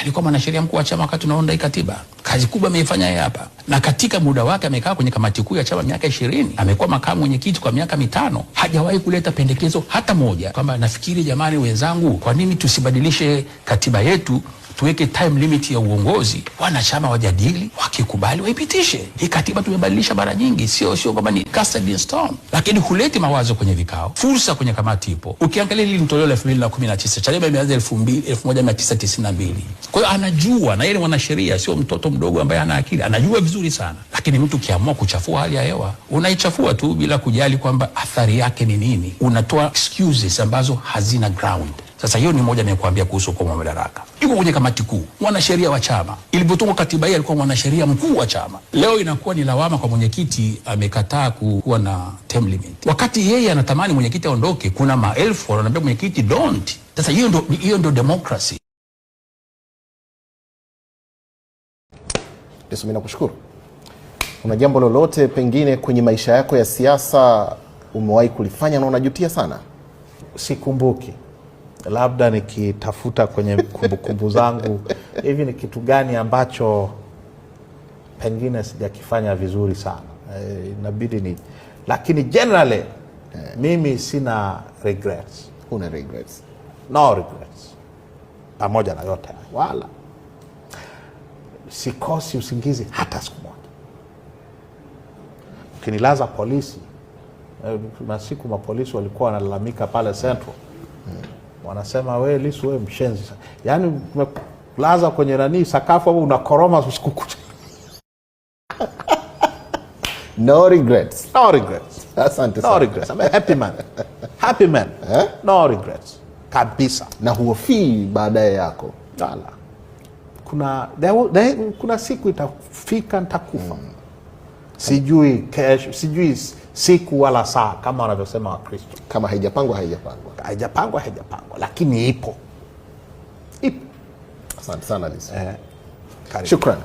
Alikuwa mwanasheria mkuu wa chama wakati tunaunda hii katiba. Kazi kubwa ameifanya yeye hapa, na katika muda wake amekaa kwenye kamati kuu ya chama miaka 20, amekuwa makamu mwenyekiti kwa miaka 5, hajawahi kuleta pendekezo hata moja kwamba nafikiri, jamani wenzangu, kwa nini tusibadilishe katiba yetu tuweke time limit ya uongozi, wanachama wajadili, wakikubali waipitishe. Hii katiba tumebadilisha mara nyingi, sio kwamba ni casted in stone, lakini huleti mawazo kwenye vikao, fursa kwenye kamati ipo. Ukiangalia hili ni toleo la 2019, Chadema imeanza 1992. Kwa hiyo anajua, na yeye ni mwanasheria, sio mtoto mdogo ambaye hana akili, anajua vizuri sana. Lakini mtu ukiamua kuchafua hali ya hewa, unaichafua tu bila kujali kwamba athari yake ni nini. Unatoa excuses ambazo hazina ground. Sasa hiyo ni moja nimekuambia kuhusu ukomo wa madaraka. Yuko kwenye kamati kuu, mwanasheria wa chama. Ilipotungwa katiba hii alikuwa mwanasheria mkuu wa chama. Leo inakuwa ni lawama kwa mwenyekiti, amekataa kuwa na term limit, wakati yeye anatamani mwenyekiti aondoke. Kuna maelfu wanaambia mwenyekiti don't. Sasa hiyo ndio democracy. Lissu, mimi nakushukuru. Kuna jambo lolote pengine kwenye maisha yako ya siasa umewahi kulifanya na unajutia sana? Sikumbuki, labda nikitafuta kwenye kumbukumbu zangu hivi ni kitu gani ambacho pengine sijakifanya vizuri sana, inabidi ni, lakini generally mimi sina regrets. Huna regrets? No regrets. Pamoja na yote hayo, wala sikosi usingizi hata siku moja. Ukinilaza polisi, masiku mapolisi walikuwa wanalalamika pale Central, wanasema, "We Lissu, we mshenzi, yaani umelaza kwenye nani sakafu au unakoroma usiku kucha." No regrets. No regrets. Asante No sana. Regrets. I'm a happy man. Happy man. No regrets kabisa. Na huhofii baadaye yako? Wala. Kuna siku itafika nitakufa. Sijui kesho, sijui siku wala saa kama wanavyosema Wakristo. Kama haijapangwa, haijapangwa. Haijapangwa, haijapangwa, lakini ipo, ipo. Asante sana, Lissu. Karibu. Shukran.